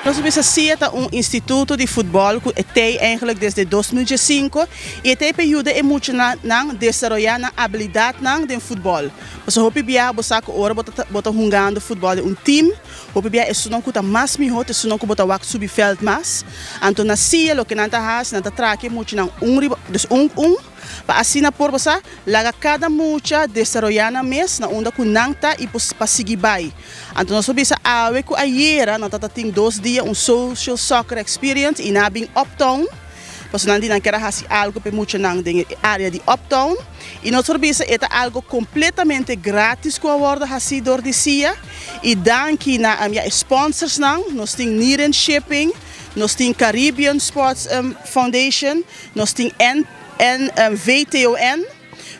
Nos bisa SIA ta un instituto di futbòl ku e tei eigenlijk desde 2005 i e tei pa yuda e muchanan desaroyá nan abilidatnan den futbòl. Pasobra hopi biaha bo sa ku ora bo ta bo ta hungando futbòl den un tim, hopi biaha esunnan ku ta mas mihó ta esunnan ku bo ta wak subi vèlt mas. Anto na SIA loke nan ta hasi nan ta traha ku e muchanan un riba dus un un. Pa asina por bo sa, laga kada mucha desaroyá nan mes na unda ku nan ta i pa sigui bai. Anto nos por bisa awe ku ayera nan tabata tin dos dia un social soccer experience i nan a bin Uptown, pasobra nan di nan kier a hasi algu pa e muchanan den e área di Uptown. I nos por bisa e ta algu kompletamente gratis ku a wòrdu hasí dor di sia i danki na ya e sponsorsnan, nos tin Niren Shipping, nos tin Caribbean Sports Foundation, Nos tin NVTON,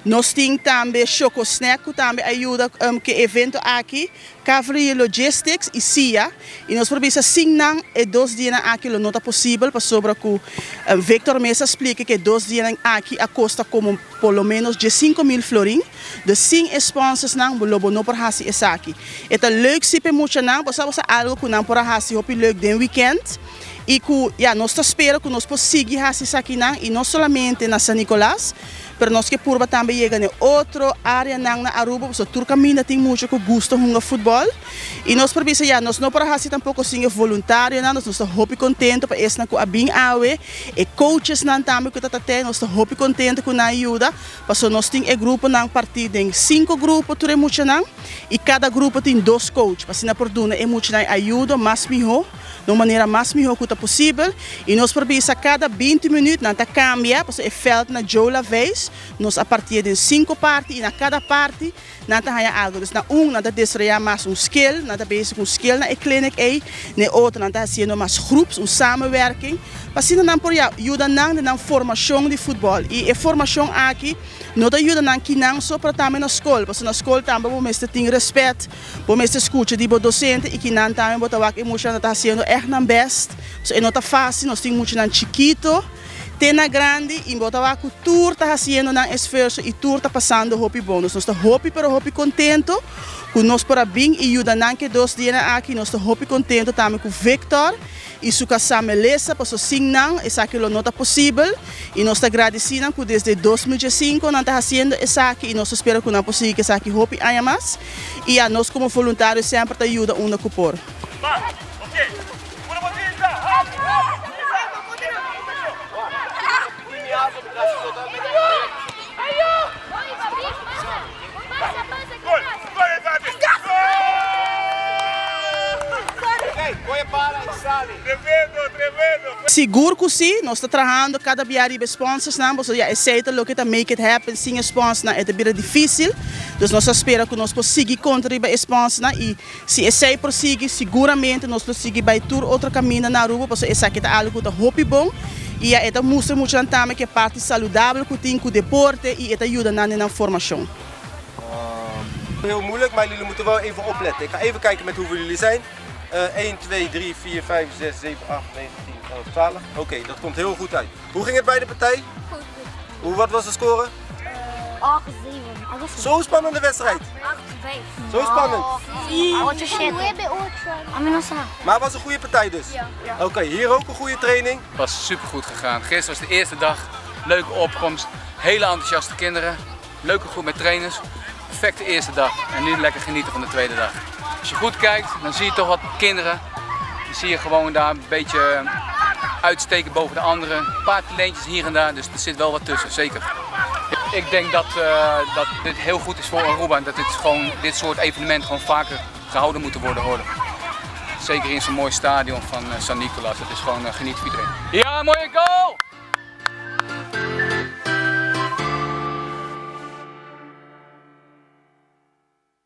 nos tin tambe Choco Snack cu tambe a yuda cu e evento aki, Cavalry Logistics y sia. Y nos por bisa sin nan e dos dianan aki lo no ta posibel pasobra cu Victor mes a splica cu e dos dianan aki a costa como por lo menos 15,000 florin. Dus sin e sponsorsnan lo bo no por haci esaki. E ta leuk si p'e muchanan, bo sa bo sa algo cu nan por a haci hopi leuk den weekend. Y cu ya nos ta spera cu nos por sigui haci esakinan y no solamente na San Nicolas, pero nos ke purba tambe yega na e otro areanan na Aruba pasobra tur caminda tin mucha cu gusta hunga futbol y nos por bisa ya nos no por a haci tampoco sin e voluntarionan, nos ta hopi contento pa esnan cu a bin awe, e coachesnan tambe cu ta ta nos ta hopi contento cu nan a yuda pasobra nos tin e gruponan parti den cinco grupo tur e muchanan y cada grupo tin dos coach pa asina por duna e muchanan e ayudo mas miho. Na un manera mas mihó ku ta posibel i nos por bisa kada 20 minüt nan ta kambia pasobra e vèlt na Joe Laveist nos a partié den sinku parti i na kada parti nan ta haña algu. Dus na un nan ta desaroyá mas un skill, nan ta bezig ku un skill na e clinic ei, na e otro nan ta hasiendo mas groeps, un samenwerking, pa asina nan por ya yuda nan den nan formashon di futbòl. I e formashon aki no ta yuda nan kinan so pero tambe na skol, pasobra na skol tambe bo mester tin rèspèt. Bo mester skucha di bo dosente i kinan tambe bo ta wak e muchanan ta hasiendo ègt nan bèst. So e no ta fásil, nos tin muchanan chikito te na grandi i bo ta wak ku tur ta hasiendo nan esfuerso i tur ta pasando hopi bon. Nos ta hopi pero hopi kontento ku nos por a bin i yuda nan ke dos dianan aki. Nos ta hopi kontento tambe ku Victor i su kasá Melissa pasobra sin nan esaki lo no ta posibel i nos ta gradisí nan ku desde 2005 nan ta hasiendo esaki i nos ta spera ku nan por sigui ku esaki hopi aña mas i a nos komo voluntario semper ta yuda unda ku por. Sigur cu si, nos ta trahando cada bia riba e sponsorsnan, pasobra ya esey ta loke ta make it happen, sin e sponsornan e ta bira dificil, dus nos ta spera cu nos por sigui conta riba e sponsornan y si esey por sigui siguramente nos lo sigui bay tur otro caminda na Aruba, pasobra esaki ta algo cu ta hopi bon y ya e ta mustra muchanan tambe cu e parti saludabel cu tin cu deporte y e ta yuda nan den nan formacion. Heel moeilijk, maar jullie moeten wel even opletten. Ik ga even kijken met hoeveel jullie zijn. 1, 2, 3, 4, 5, 6, 7, 8, 9, 10, 11, 12. Oké, okay, dat komt heel goed uit. Hoe ging het bij de partij? Goed. Hoe, wat was de score? 8, 7. Zo'n spannende wedstrijd. 8, 5. Zo spannend. 8, 7. Maar het was een goede partij dus? Ja. Oké, okay, hier ook een goede training. Het was super goed gegaan. Gisteren was de eerste dag. Leuke opkomst. Hele enthousiaste kinderen. Leuke groep met trainers. Perfecte eerste dag. En nu lekker genieten van de tweede dag. Als je goed kijkt, dan zie je toch wat kinderen. Dan zie je gewoon daar een beetje uitsteken boven de anderen. Een paar talentjes hier en daar, dus er zit wel wat tussen, zeker. Ik denk dat, dat dit heel goed is voor Aruba en dat dit, gewoon, dit soort evenementen gewoon vaker gehouden moeten worden. worden. Zeker in zo'n mooi stadion van San Nicolas. Het is gewoon geniet voor iedereen. Ja, mooie goal!